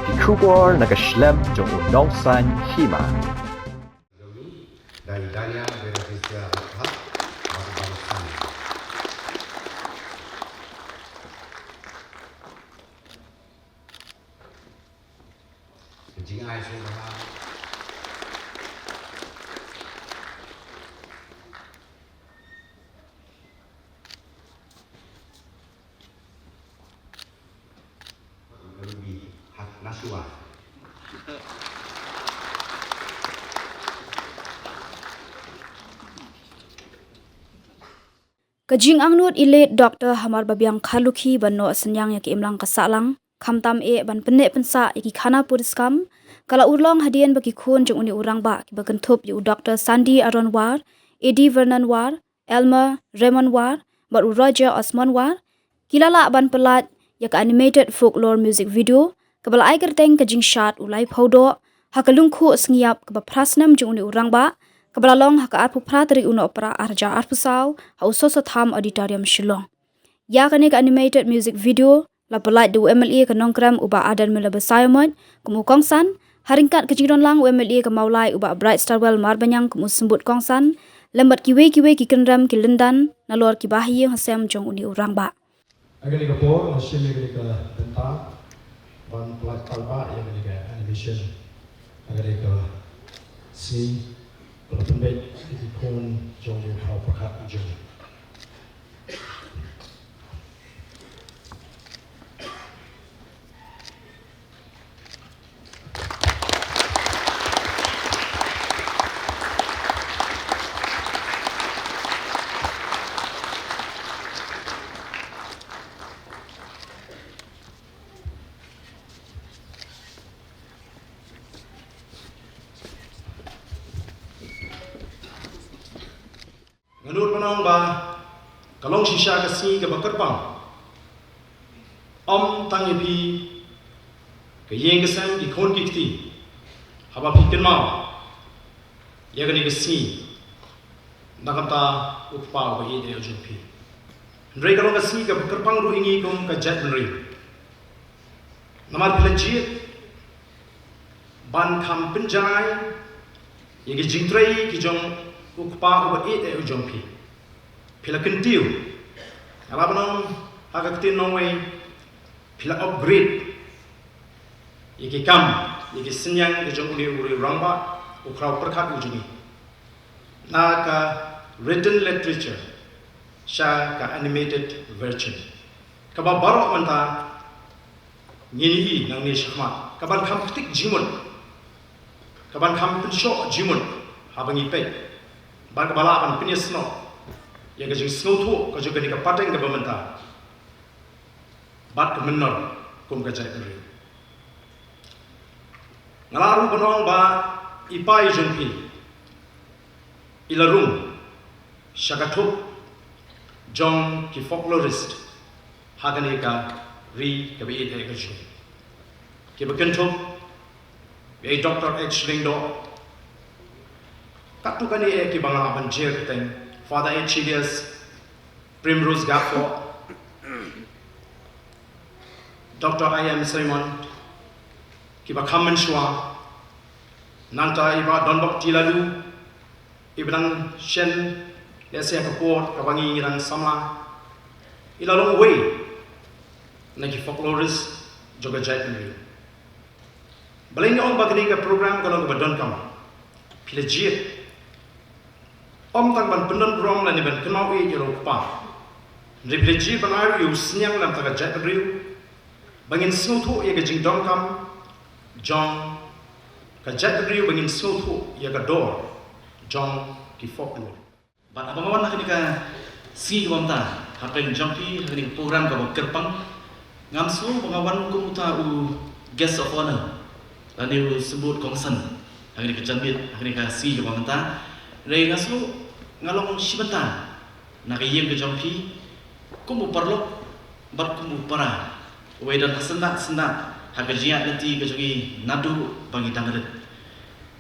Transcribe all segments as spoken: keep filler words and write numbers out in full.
Ki khubor na ka shlem jong u Nongsaiñ Hima. Dai Dania Berafisia Rakha, Bangsan. Jingai Sumana. Ka jingangnud i late Doctor Hamarbabiang Kharlukhi ban noh synñiang ïa ka imlang ka sahlang, khamtam eh ban pynneh pynsah ïa ki khana puriskam, ka la urlong hadien ba ki khun jong une u rangbah kiba kynthup ïa u Doctor Sandy Aaron War, Eddie Vernon War, Elmer Raymond War bad u Roger Osmond War, ki la lah ban pyllait ïa ka animated folklore music video kaba la ai kyrteng Ka Jingshad U Laiphew Doh ha ka lyngkhuh sngi ïap kaba phra snem jong une u rangbah, kaba la long ha ka arphew phra tarik u Nohprah arhajar arphew saw ha u Soso Tham Auditorium, Shillong. Ïa kane ka animated music video la pyllait da u M L A ka Nongkrem u Bah Ardent Miller Basaiawmoit kum u kongsan, ha ryngkat ka jingdon lang u M L A ka Mawlai u Bah Brightstarwell Marbaniang kum u symbud kongsan, lem bad kiwei kiwei ki kynrem ki lyndan nalor ki bahaïing hasem jong une u rangbah. Ha kane ka por, nga shim ïa kane ka bynta ban pyllait paidbah ïa kane ka animation ha kane ka sngi, ba la pynbeit ïa ki khun jong u khraw pyrkhat u jong. Nga nud ban ong ba ka long shisha ka sngi kaba kyrpang, ym tang ïa phi ka ïing ka sem, ki khun ki kti, haba phi kynmaw ïa kane ka sngi na ka bynta u kpa uba ïeit eh jong phi. Hynrei ka long ka sngi kaba kyrpang ruh ïa ngi kum ka jaitbynriew. Namar phi la jied ban kham pynjarai ïa ki jingtrei ki jong u kpa uba ïeit eh u jong phi. Phi la kyntiew, nga lah ban ong ha ka ktien nongwei, phi la upgrade ïa ki kam, ïa ki synñiang ki jong une u rangbah, u khraw pyrkhat u jong ngi, na ka written literature sha ka animated version, kaba baroh mynta ngin ïohi nangne shakhmat, kaban kham ktik jingmut, kaban kham pynshoh jingmut haba ngi peit, bad kaba lah ban pynïasnoh ïa ka jingsngewthuh ka jong kane ka pateng kaba mynta bad ka mynnor kum ka jaitbynriew. Nga lah ruh ban ong ba i pa i jong phi i la rung sha ka thup jong ki folklorist ha kane ka ri kaba ïeit eh ka jong ngi, kiba kynthup ïa i Doctor H Lyngdoh, katto katne eh kiba nga lah ban jer kyrteng, Father H Elias, Primrose Gakfoh, Doctor I M Simon, kiba kham mynshuwa, nangta i Bah Donbok T Laloo, iba dang shen lehse ha ka por kaba ngi ngi dang samla, i la long uwei na ki folklorist jong ka jaitbynriew. Balei nga ong ba kane ka program ka long kaba donkam? Phi la jied ym tang ban pyndon burom lane ban kynmaw ïa u kpa, hynrei phi la jied ban ai ruh ïa u synñiang na ka bynta ka jaitbynriew, ba ngin sngewthuh ïa ka jingdonkam jong ka jaitbynriew, ba ngin sngewthuh ïa ka dor jong ki folklore. Bad haba nga wan ha kane ka sngi kaba mynta hapdeng jong phi ha kane ka program kaba kyrpang, ngam sngew ba nga wan kum uta u guest of honour lane u symbud kongsan ha kane ka janmiet, ha kane ka sngi kaba mynta. Hynrei nga sngew nga long shi bynta na ka ïing ka jong phi kum u paralok bad kum u para, uba don ha syndah syndah ha ka jingïaid lynti ka jong ngi naduh ba ngi dang rit.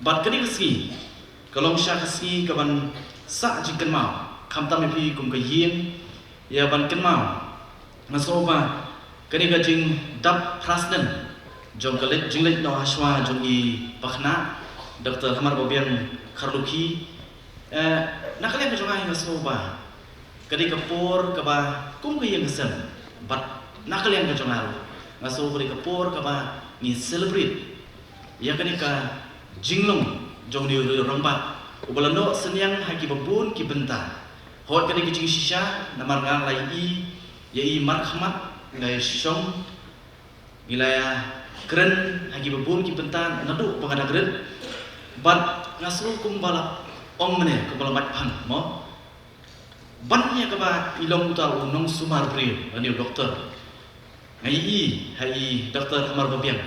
Bad kane ka sngi ka long shisha ka sngi kaban sah jingkynmaw, khamtam ïa phi kum ka ïing, ïa ban kynmaw, nga sngew ba kane ka jingdap phra snem jong ka leit jingleit noh hashwa jong i pakhynnah Doctor Hamar Babiang Kharlukhi. Eh, na ka liang ka jong nga nga sngew ba ka dei ka por kaba kum ka ïing ka sem, bad na ka liang ka jong nga ruh nga sngew ka dei ka por kaba ngi celebrate ïa kane ka jinglong jong une u rangbah uba la noh synñiang ha kiba bun ki bynta. Hooid, ka dei ka jingshisha namar nga la ïohi ïa i markhmat, nga ïa shong, ngi la ïa kren ha kiba bun ki bynta naduh ba nga dang rit. Bad nga sngew kumba la ong mynne, kumba la mait phan mo, ban ïa kaba i long uta u nongsumar briew lane u doktor. Nga ïohi ha i Doctor Hamar Babiang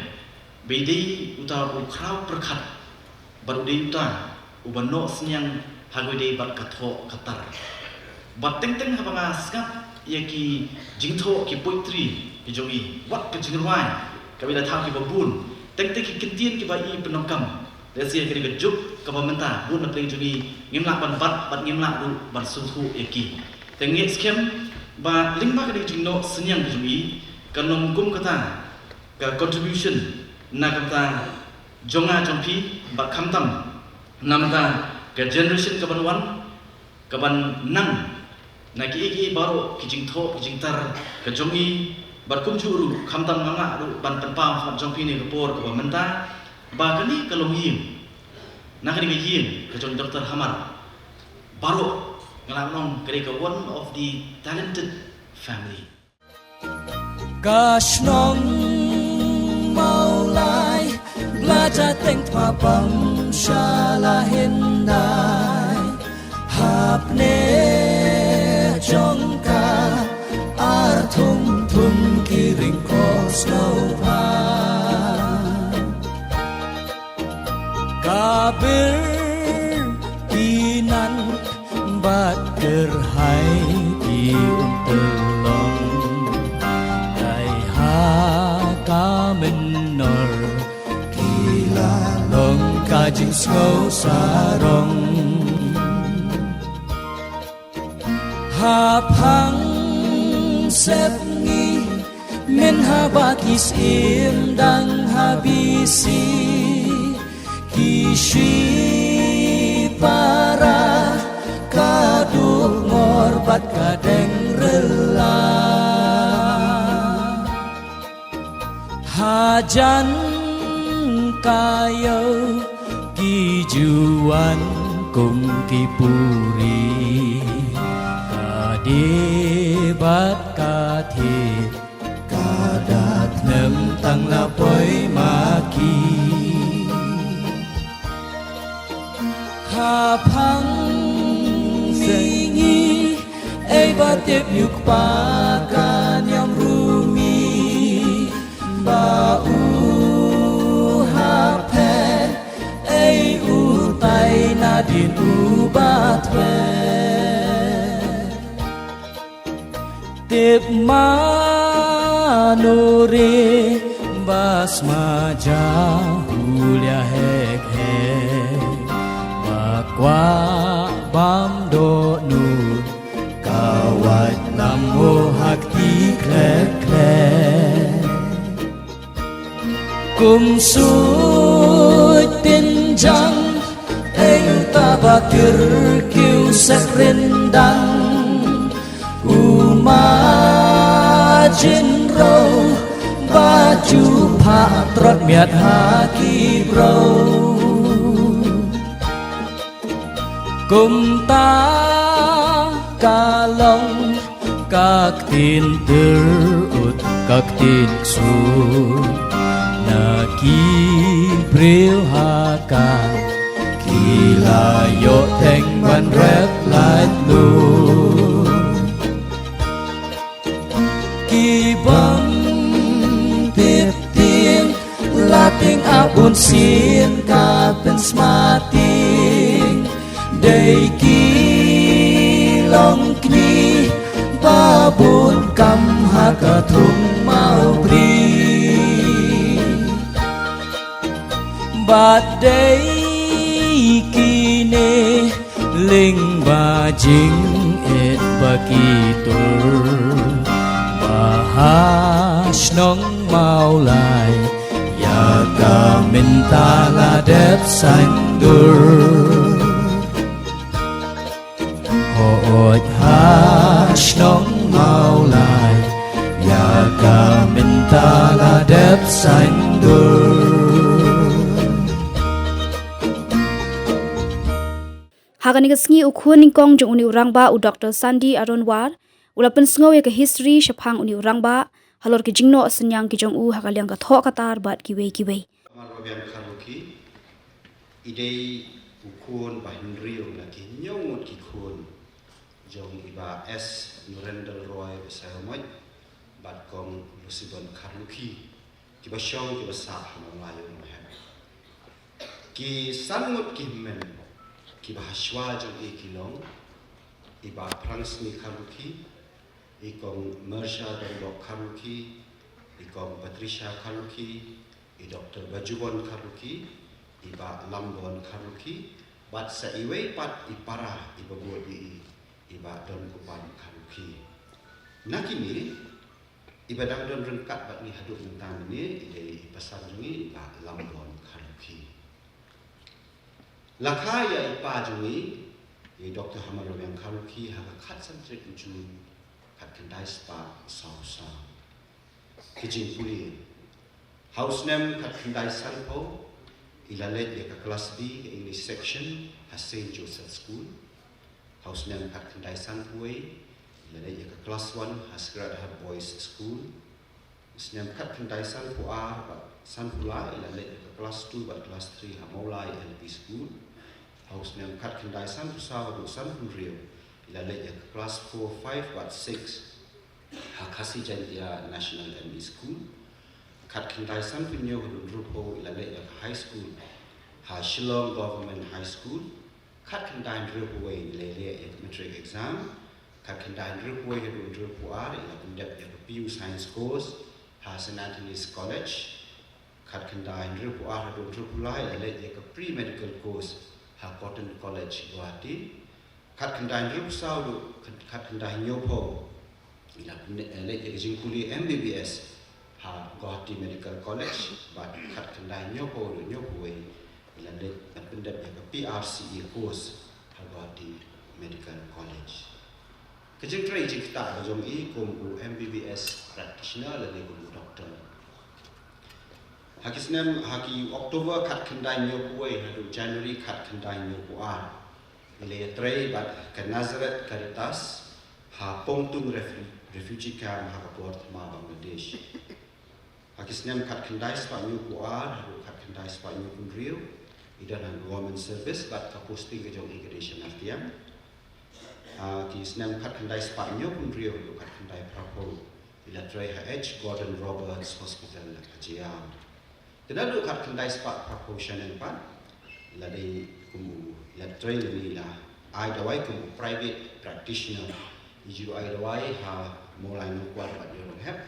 ba i dei uta u khraw pyrkhat bad u dei uta uba noh synñiang ha kaba ïadei bad ka thoh ka tar. Bad teng teng haba nga sngap ïa ki jingthoh, ki poetry ki jong i, wat ka jingrwai kaba i la thaw kiba bun, teng teng ki kyntien kiba i pyndonkam, lehse ha kane ka juk kaba mynta bun na pdeng jong ngi ngim lah ban bat bad ngim lah ruh ban sngewthuh ïa ki. Te nga ngeit skhem ba lyngba kane ka jingnoh synñiang ka jong i, kan long kum kata ka contribution na ka bynta jong nga jong phi, bad khamtam na ka bynta ka generation kaban wan, kaban nang, na kiei kiei baroh ki jingthoh ki jingtar ka jong i, bad kumjuh ruh khamtam nga lah ruh ban pynpaw ha jong phi ha kane ka por kaba mynta, ba kane ka longïing, na kane ka ïing ka jong Doctor Hamar, baroh nga lah ban ong ka dei ka one of the talented family. Ka shnong Mawlai, Blai Jateng Thma Bam sha la hyndai. Hapdeng jong ka ar thum thum ki ring ko sngewbha. Ka bir ki nan bad kyrhai ki um tyllong. Kai ha ka mynnor ki la long ka jingsngew sarong. Hapdeng sepngi, mynhaba ki syiem dang ha bisi, ki shu para ka dungor bad ka deng rela. Hajan ka ïew ki juan kum ki puri, ka die bad ka thied, ka da tnem tang la poi ma ki. Hapdeng mihngi, ei ba tip ïa u kpa ka niam rumi, ba u ha phet, ei utai nadien u ba thwet. Tip mano re ba sma ja hulia hek hek, ba kwah bam dohnud, ka wait lam u ha kti khlek khlek. Kum suit pynjang, ei uta ba kyrkhu set ryndang. U ma jin rau, ba ju pha trot miat ha ki brau. Kumta ka long ka ktien tyrut, ka ktien ksut na ki briew ha ka, ki la ïoh teng ban rep laitluid. Ki bym tip tieng, la tieng ap bun sien ka pynsma tieng. Dei ki longkmie ba bun kam ha ka thung Mawbri. Bad dei kine lyngba jingit ba ki tur, ba ha shnong Mawlai, Ka mynta la dep saiñdur. Hooid ha shnong Mawlai, ïa ka mynta la dep saiñdur. Ha kane ka sngi u khun nyngkong jong une u rangbah u Doctor Sandi Aronwar u la pynsngew ïa ka history shaphang une u rangbah halor ki jingnoh synñiang ki jong u ha ka liang ka thoh ka tar bad kiwei kiwei. Mar Robiang Kharlukhi, i dei u khun ba hynriew na ki hynñiew ngut ki khun jong i Bah S Nurendra Roy Basaiawmoit bad Kong Lusibon Kharlukhi, kiba shong kiba sah ha Mawlai Nonghep. Ki san ngut ki hynmen kiba ha shuwa jong i ki long i Bah Prangsni Kharlukhi, i Kong Mersha Dongbok Kharlukhi, i Kong Patricia Kharlukhi, i Doctor Bajubon Kharlukhi, i Bah Lambon Kharlukhi, bad sa iwei pat i para iba bud ïa i, i Bah Donkupan Kharlukhi. Na kine, iba dang don ryngkat bad ngi haduh mynta mynne i dei i pasan jong ngi i Bah Lambon Kharlukhi. La kha ïa i pa jong ngi i Doctor Hamarlowiang Kharlukhi ha ka khatsan tarik u Jun khatkhyndai spah saw saw. Ki jingpule. Ha u snem khatkhyndai sanphew i la leit ïa ka klas B ka English section ha Saint Joseph School. Ha u snem khatkhyndai sanphew wei i la leit ïa ka klas one ha Sacred Heart Boys School. Snem khatkhyndai sanphew ar bad sanphew lai i la leit ïa ka klas two bad klas three ha Mawlai L P School. Ha u snem khatkhyndai sanphew saw haduh sanphew hynriew i la leit ïa ka klas four, five bad six ha Khasi Jaintia National M E School. Khatkhyndai sanphew hynñiew haduh hynriewphew i la leit ïa ka high school ha Shillong Government High School. Khatkhyndai hynriewphew wei i la leit ïa ka matric exam. Khatkhyndai hynriewphew wei haduh hynriewphew ar i la pyndep ïa ka P U Science course ha Saint Anthony's College. Khatkhyndai hynriewphew ar haduh hynriewphew lai i la leit ïa ka pre-medical course ha Cotton College, Guwahati. Khatkhyndai hynriewphew saw haduh khat-, khatkhyndai hynñiewphew i la pyn-, eh, leit ïa ka jingpule M B B S ha Guwahati Medical College, bad khatkhyndai hynñiewphew haduh hynñiewphew wei i la leit ban pyndep ïa ka P R C E course ha Guwahati Medical College. Ka jingtrei jingktah ka jong i kum u M B B S practitioner lane kum u doctor. Ha ki snem, ha ki October khatkhyndai hynñiewphew wei haduh January khatkhyndai hynñiewphew ar i la ïatrei bad ka Nazareth Caritas ha Pongtung Refu-, Refugee Camp ha ka por thma Bangladesh. Ha ki snem khatkhyndai spah hynñiewphew ar haduh khatkhyndai spah hynñiewphew hynriew i don ha Government Service bad ka posting ka jong i ka dei sha Nartiang. Ha ki snem khatkhyndai spah hynñiewphew hynriew haduh khatkhyndai phraphew i la trei ha H Gordon Roberts Hospital ha Jaïaw. Te naduh khatkhyndai spah phraphew shaneng pat i la dei kum u, i la trei lane i la ai dawai kum u private practitioner. I ju ai dawai ha Mawlai Nongkwar bad Ïew Nonghep.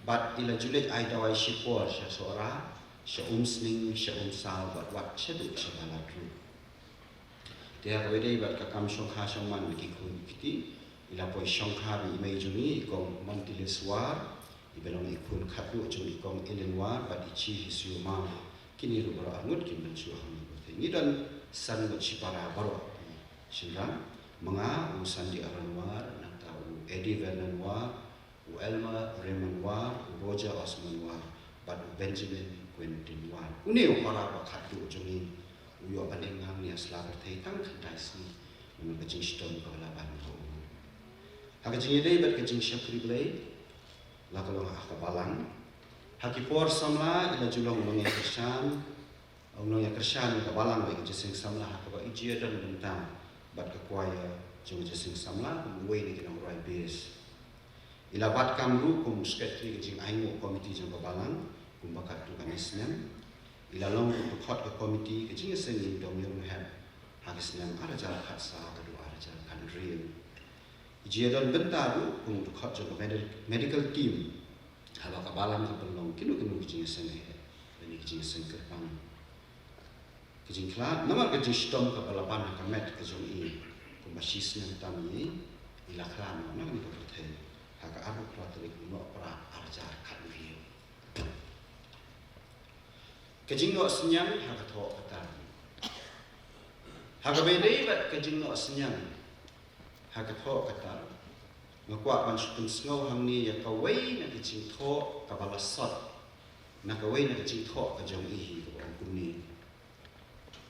Bad i la ju leit ai dawai shipor sha Sohra, sha Umsning, sha Umsaw bad wat shaduh sha Baladru. Te ha kaba ïadei bad ka kam shongkha shongman ki khun ki kti, i la poi shongkha bad i mei jong i, i Kong Montilis War, iba long i khun khatduh jong i Kong Ellen War bad i Chi Hisio Maw. Kine ruh baroh arngut kin pynshuh hangne ha pyrthei. Ngi don san ngut shipara baroh ki shynrang, ma nga u Sandy Aaron War, nangta u Eddie Vernon War, u Elmer Raymond War, u Roger Osman War bad u Benjamin Quentin War. Une u para ba khatduh jong ngi u ïoh ban im hangne ha sla pyrthei tang khyndai sngi namar ka jingshitom kaba la ban ha u. Ha ka jingïadei bad ka jingshakri Blei la ka long ha ka balang. Ha ki por samla i la ju long nongïakyrshan, u nongïakyrshan ïa ka balang bad ka jingïaseng samla ha kaba i ju ïadon bynta bad ka choir jong ka jingïaseng samla kum uwei na ki nongrwai bass. I la bat kam ruh kum u secretary ka jingainguh committee jong ka balang kumba katto katne snem. I la long u dkhot ka committee ka jingïaseng Ïingdong Ïew Nonghep ha ki snem ar hajar khatsaw haduh ar hajar khathynriew. I ju ïadon bynta ruh kum u dkhot jong ka medi-, medical team haba ka balang ka pynlong kino kino ki jingïaseng heh lane ki jingïaseng kyrpang. Ka jingkhlad namar ka jingshitom kaba la ban ha ka met ka jong i kumba shisnem tam ïa i, i la khlad noh na kane ka pyrthei ha ka arphew phra tarik u Nohprah ar hajar khathynriew. Ka jingnoh synñiang ha ka thoh ka tar. Ha kaba ïadei bad ka jingnoh synñiang ha ka thoh ka tar, nga kwah ban shu pynsngew hangne ïa kawei na ka jingthoh kaba la sot na kawei na ka jingthoh ka jong i, kaba ong kumne: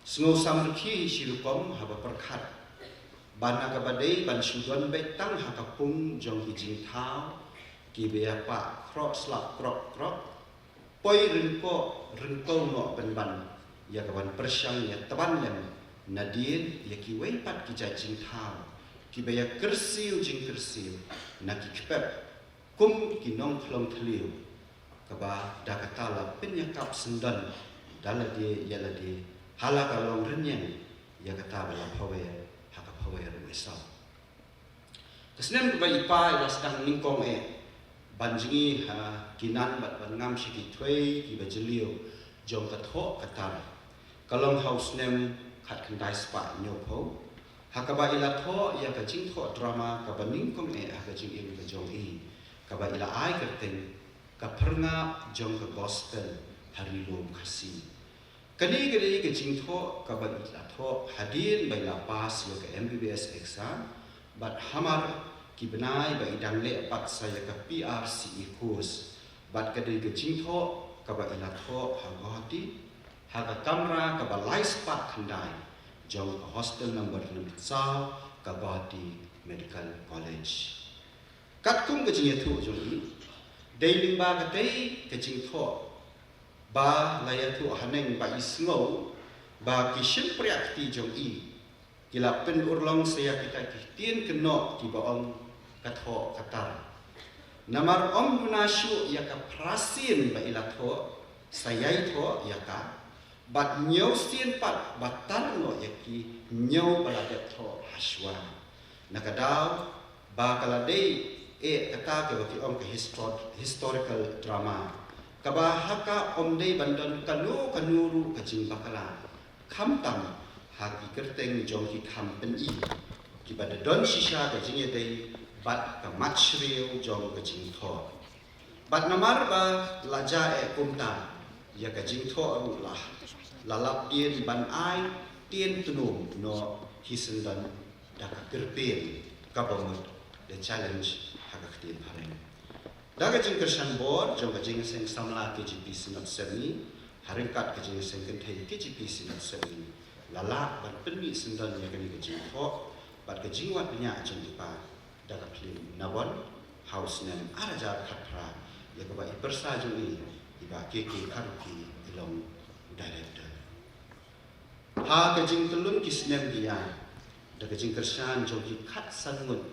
Sngew samrkhie hi shi rukom haba pyrkhat ba na kaba dei ban shu don beit tang ha ka pung jong ki jingthaw kiba ïa pah khroh slap krok krok, poi ryngkoh ryngkew noh pynban ïa ka ban pyrshang ïa tban lem nadien ïa kiwei pat ki jait jingthaw kiba ïa kyrsiew jingkyrsiew na ki kpep kum ki nongkhlong thliew, kaba da kata la pynïakap syndon da lade ïa lade ha la ka long rynïeng ïa kata ba la phawer ha ka phawer u Esau. Ka snem kaba i pa i la sdang nyngkong eh ban jngi ha ki nan bad ban ngam sha ki thwei kiba jylliew jong ka thoh ka tar. Ka long ha u snem khatkhyndai spah hynñiewphew, ha kaba i la thoh ïa ka jingthoh drama kaba nyngkong eh ha ka jingim ka jong i, kaba i la ai kyrteng Ka Phyrngap jong ka Gospel ha Ri Lum Khasi. Kane ka dei ka jingthoh kaba i la thoh hadien ba i la pass ïa ka M B B S exam bad hamar ki bnai ba i dang leh pat sa ïa ka P R C E course. Bad ka dei ka jingthoh kaba i la thoh ha Guwahati, ha ka kamra kaba lai spah khyndai jong ka hostel number khyndai saw ka Guwahati Medical College. Katkum ka jingïathuh jong i, dei lyngba katei ka jingthoh ba la ïathuh haneng ba i sngew ba ki shympriah kti jong i ki la pynurlong sa ïa kita ki ktien kynnoh kiba ong ka thoh ka tar. Namar ym duna shuh ïa ka phra sien ba i la thoh, sa ïai thoh ïa ka, bad hynñiew sien pat ba tar noh ïa ki hynñiew ba la dep thoh ha shuwa. Na ka daw ba ka la dei eh kata kaba ki ong ka histor-, historical drama, kaba ha ka ym dei ban don kano kano ruh ka jingbakla, khamtam ha ki kyrteng jong ki kham pyni kiba da don shisha ka jingïadei bad ka mat shriew jong ka jingthoh. Bad namar ba la jia eh kumta, ïa ka jingthoh ruh la, la lap tien ban ai tien tnum noh hi syndon da ka kyrpeng kaba mut, The Challenge ha ka ktien phareng. Da ka jingkyrshan bor jong ka Jingïaseng Samla K J P Synod Sepngi, ha ryngkat ka Jingïaseng Kynthei K J P Synod Sepngi, la lah ban pynmih syndon ïa kane ka jingthoh bad ka jingwad bniah jong i pa da ka phlim Nabon ha u snem ar hajar khatphra, ïa kaba i pyrsa jong i, i Bah K K Kharukhi, i long u director. Ha ka jingtyllun ki snem ki ïaid, da ka jingkyrshan jong ki khatsan ngut,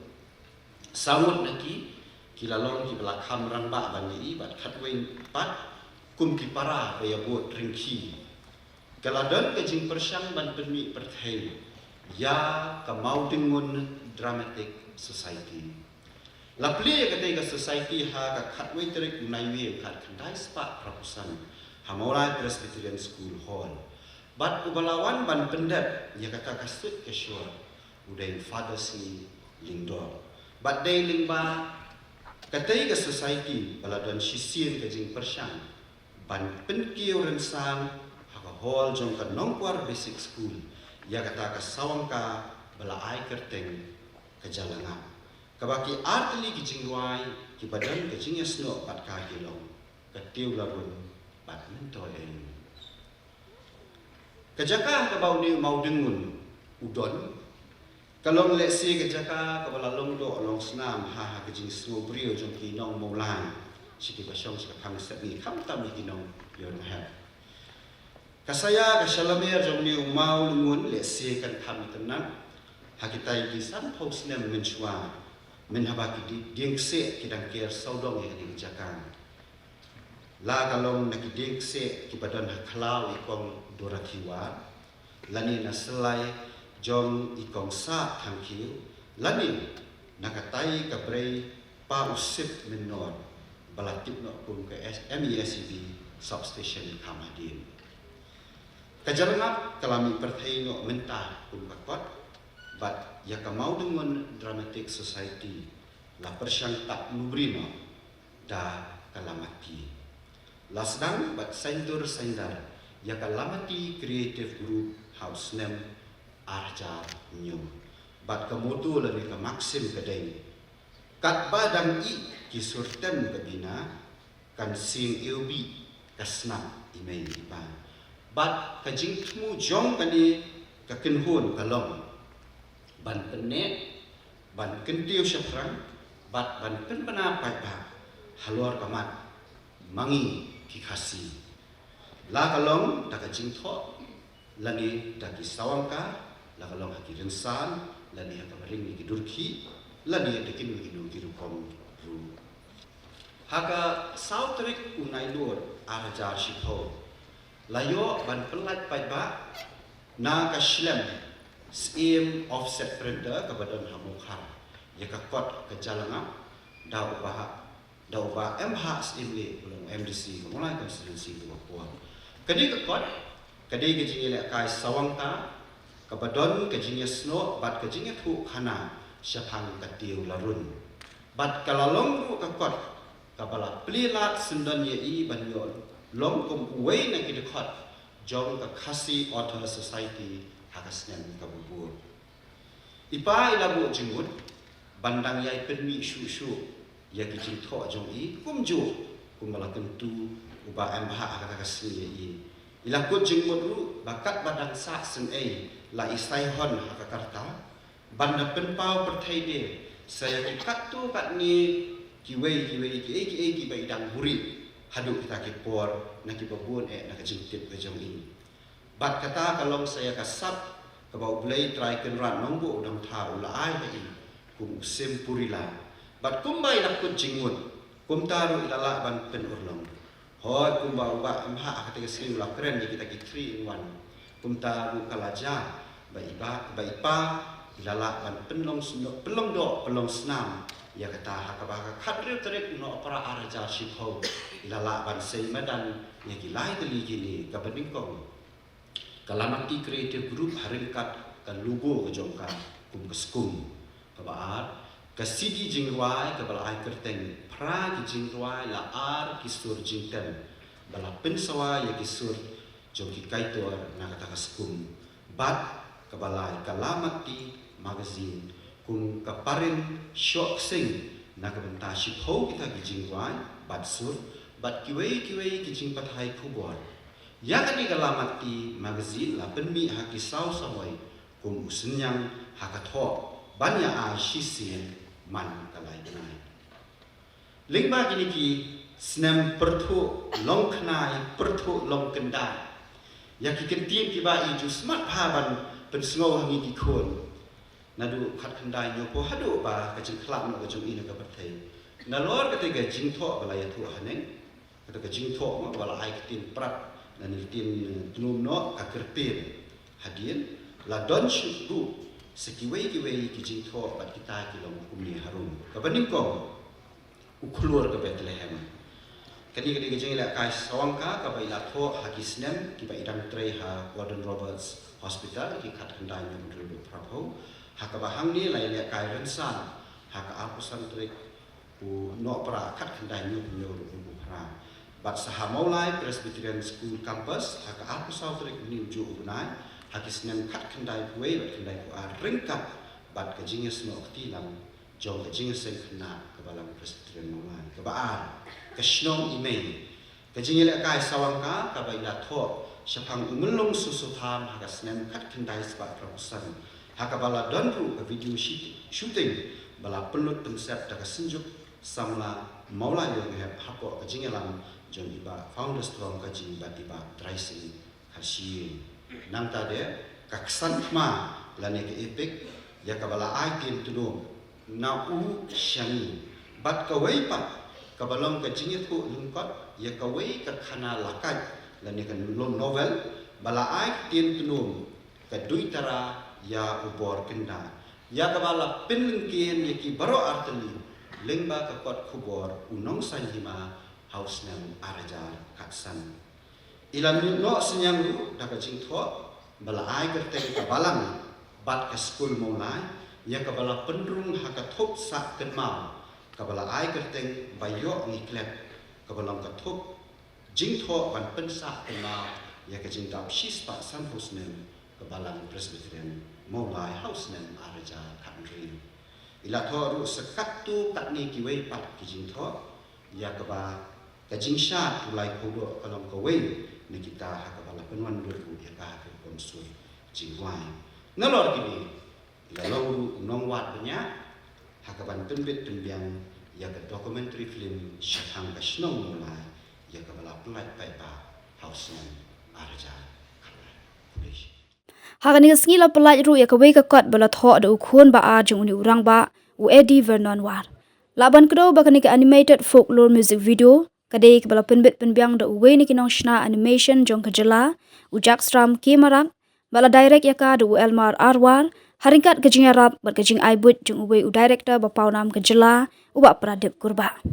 saw ngut na ki ki la long kiba la kham rangbah ban ïa i, bad khatwei pat kum ki para ba ïa bud ryngki. Ka la don ka jingpyrshang ban pynmih pyrthei ïa ka Mawdyngun Dramatic Society. La plie ïa katei ka society ha ka khatwei tarik u Naiwieng khatkhyndai spah phraphew san ha Mawlai Presbyterian School Hall. Bad uba la wan ban pyndep ïa kata ka suit ka shor u dei Father C Lyngdoh. Bad dei lyngba katei ka society ba la don shisien ka jingpyrshang ban pynkiew rynsan ha ka hall jong ka Nongkwar Basic School ïa kata ka sawang ka ba la ai kyrteng Ka Jyllangap, kaba ki artylli ki jingrwai kiba don ka jingïasnoh bad ka ki long Ka Tiew Larun bad Myntoi Eiñ. Ka jaka kaba une u Mawdyngun u don, ka long lehse ka jaka kaba la long doh long snam ha, ha ka jingsngewbriew jong ki nong Mawlai sha kiba shong sha ka thang Sepngi, khamtam ïa ki nong Ïewrynghep. Ka saya ka shyllamer jong une u Mawdyngun lehse kan kham itynnad ha kitai ki sanphew snem mynshuwa, mynhaba ki di-, dieng kseh ki dang ker sawdong ïa kane ka jaka. La ka long na ki dieng kseh kiba don ha khlaw i Kong Dorothy Ward, lane na syllai jong i Kong Sah Thangkhiew, lane na katai ka brei Pa U Sip Mynnor, ba la tip noh kum ka S-, M E S E B substation kham hadien. Ka Jyllangap ka la mih pyrthei noh mynta kum ka kot, bad ïa ka Mawdyngun Dramatic Society la pyrshang tak lubri noh da ka Lamati. La sdang bad saiñdur saiñdar ïa ka Lamati Creative Group ha u snem ar hajar hynñiew. Bad ka motto lane ka maxim ka dei: Katba dang ih ki sur tem ka bina, kan sing ïa u bih ka snap i mei i pa. Bad ka jingthmu jong kane ka kynhun ka long ban pynneh, ban kyntiew shaphrang, bad ban pynbna paidbah halor ka mat ma ngi ki Khasi. La ka long da ka jingthoh, lane da ki sawangka, la ka long ha ki rynsan, lane ha kaba ring ïa ki durkhih, lane da kino kino ki rukom ruh. Ha ka saw tarik u Nailur ar hajar shiphew, la ïoh ban pynlait paidbah na ka shlem Syiem Offset Printer kaba don ha Mawkhar ïa ka kot ka Jalangap da u Bah, da u Bah M. Bhah Syiemlieh, u long MDC ka Mawlai Constituency kaba por. Kane ka kot ka dei ka jingïalehkai sawangka kaba don ka jingïasnoh bad ka jingïathuhkhana shaphang ka tiew larun. Bad ka la long ruh ka kot kaba la plie lad syndon ïa i ban ïoh long kum uwei na ki dkhot jong ka Khasi Author Society ha ka snem kaba bud. I pa i la buh jingmut ban dang ïai pynmih shuh shuh ïa ki jingthoh jong i, kumjuh kumba la kyntu u Bah M. Bhah ha kata ka sngi ïa i. I la kut jingmut ruh ba katba dang sah sngewei la i saihon ha ka karta ban da pynpaw pyrthei de sa ïa ki katto katne kiwei kiwei kiei kiei kiba i dang buhrieh haduh kita ki por na kiba bun eh na ka jingtip ka jong i. Bad kata ka long sa ïa ka sap kaba U Blei Trai Kynrad Nongbuh Dongthaw u la ai ha i kum u sim purila. Bad kumba i la kut jingmut, kumta ruh i la lah ban pynurlong. Hooid, kumba u Bah M. Bhah ha kata ka sngi u la kren ïa kita ki three in one, kumta ruh ka la jia ba i pa, ba i pa i la lah ban pynlong sno-, pynlong doh, pynlong snam ïa kata. Ha kaba ha ka khathynriew tarik u Nohprah ar hajar shiphew i la lah ban sei madan ïa ki lai tylli kine, kaba nyngkong ka Lamati Creative Group ha ryngkat ka logo ka jong ka kum ka skum. Kaba ar, ka CD jingrwai kaba la ai kyrteng Phra Ki Jingrwai La Ar Ki Sur Jingtem, ba la pynsawa ïa ki sur jong ki kaitor na kata ka skum. Bad kaba lai, ka Lamati Magazine kum ka parin shoh ksing na ka bynta shiphew kita ki jingrwai bad sur bad kiwei kiwei ki jingpathai khubor. Ïa kane ka Lamati Magazine la pynmih ha ki saw samoi kum u synñiang ha ka thoh ban ïa ai shisien man ka lai bnai. Lyngba kine ki snem pyrthuh long khnai pyrthuh long kyndai, ïa ki kyntien kiba i ju smat bha ban pynsngew ha ngi ki khun. Naduh khatkhyndai hynñiewphew haduh ba ka jingkhlad noh ka jong i na ka pyrthei. Nalor kata ka jingthoh ba la ïathuh haneng, kata ka jingthoh ma ba la ai ktien Prah lane ktien, eh, Tnum noh, ka kyrpad. Hadien la don shuh ruh sa kiwei kiwei ki jingthoh bad kita ki long kumne harum. Kaba nyngkong, U Khlur ka Bethlehem. Kane ka dei ka jingïalehkai sawangka kaba i la thoh ha ki snem kiba i dang trei ha Gordon Roberts Hospital, ki khatkhyndai hynñiewphew hynriew haduh phraphew. Ha kaba hangne la ïalehkai rynsan ha ka arphew san tarik u Nohprah khatkhyndai hynñiewphew hynñiew haduh hynñiewphew phra. Bad sa ha Mawlai Presbyterian School Campus ha ka arphew saw tarik une ujuh u bnai ha ki snem khatkhyndai phew wei bad khyndaiphew ar, ryngkat bad ka jingïasnoh kti lang jong ka jingïaseng khynnah ka Balang Presbyterian Mawlai. Kaba ar, ka shnong i mei. Ka jingïalehkai sawangka kaba i la thoh shaphang u Myllung Soso Tham ha ka snem khatkhyndai spah phraphew san, ha kaba la don ruh ka video shi-, shooting ba la pynlut pynsep da ka Synjuk Samla Mawlai Ïewrynghep hapoh ka jingïalam jong i Bah Founder Strong Kaji bad i Bah Traising Kharshi. Nangta de ka ksan thma lane ka epic ïa kaba la ai Ktien Tnum Na U Sha Ngi, bad kawei pat kaba long ka jingïathuh lyngkot ïa kawei ka khana lakaid lane ka novel ba la ai Ktien Tnum Ka Duitara ïa u Bor Kynda, ïa kaba la pynlyngkhein ïa ki baroh artylli lyngba ka kot khubor U Nongsaiñ Hima ha u snem ar hajar khatsan. I la mih noh synñiang ruh da ka jingthoh ba la ai kyrteng Ka Balang bad ka Skul Mawlai, ïa kaba la pynrung ha ka thup sah kynmaw kaba la ai kyrteng Ba Ïoh Ngi Klet, kaba long ka thup jingthoh ban pynsah kynmaw ïa ka jingdap shispah sanphew snem ka Balang Presbyterian Mawlai ha u snem ar hajar khathynriew. I la thoh ruh sa katto katne kiwei pat ki jingthoh, ïa kaba ka jingshad u Lai Khudoh ka long kawei na kita ha kaba la pynwandur ruh ïa ka ha ka rukom sur jingrwai. Nalor kine, i la long ruh u nongwad bniah ha kaban pynbit pynbiang ïa ka documentary film Shathang ka Shnong Mawlai, ïa kaba la pyllait paidbah ha u snem ar hajar khatlai. Khublei shibun. Ha kane ka sngi la pyllait ruh ïa kawei ka kot ba la thoh da u khun ba ar jong une u rangbah, u Eddie Vernon War. Lah ban kdew ba kane ka animated folklore music video ka dei kaba la pynbit pynbiang da uwei na ki nongshna animation jong ka jylla, u Jackstram K Marak, bad la direct ïa ka da u Elmar R War, ha ryngkat ka jingïarap bad ka jingaibuit jong uwei u director ba pawnam ka jylla, u Bah Pradip Kurbah.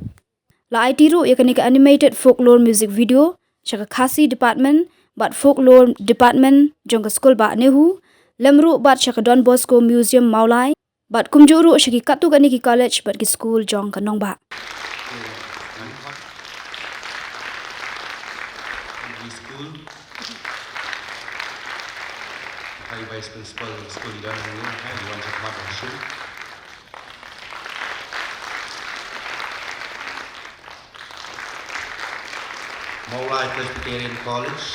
La aiti ruh ïa kane ka animated folklore music video sha ka Khasi Department bad Folklore Department jong ka skul bah NEHU, lem ruh bad sha ka Don Bosco Museum Mawlai, bad kumjuh ruh sha ki katto katne ki college bad ki skul jong ka nongbah. School. Hi, Vice Principal, School Leader, hi, Liwan Chakma, Bangshul. Mawlai Presbyterian College.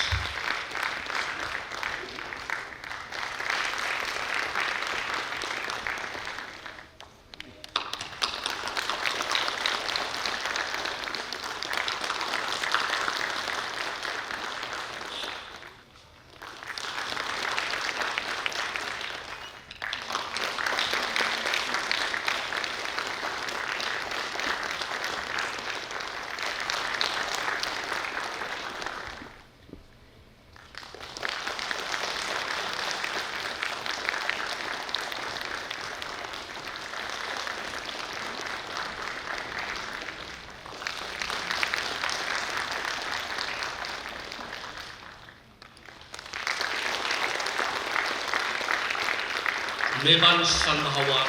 Meban Salma Hawa.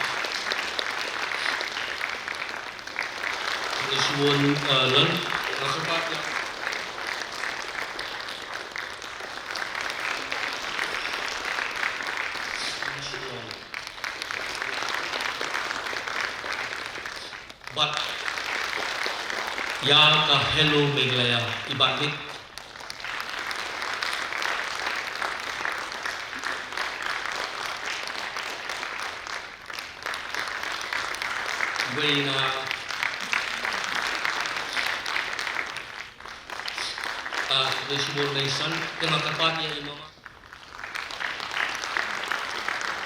Ngi shu wan, eh, lem, nga shu pat ïa. Bad ïa ka Hello Meghalaya i Bah Nick. Wei na, ah, Nation Nation, kena kyrpad ïa i mama.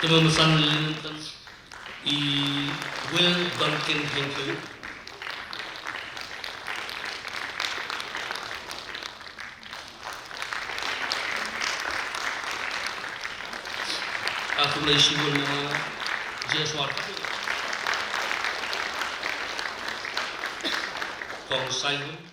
Te ma masa Lynton i Will Duncan Henry. Aku lei shibun ma Jeswar. Kong Simon.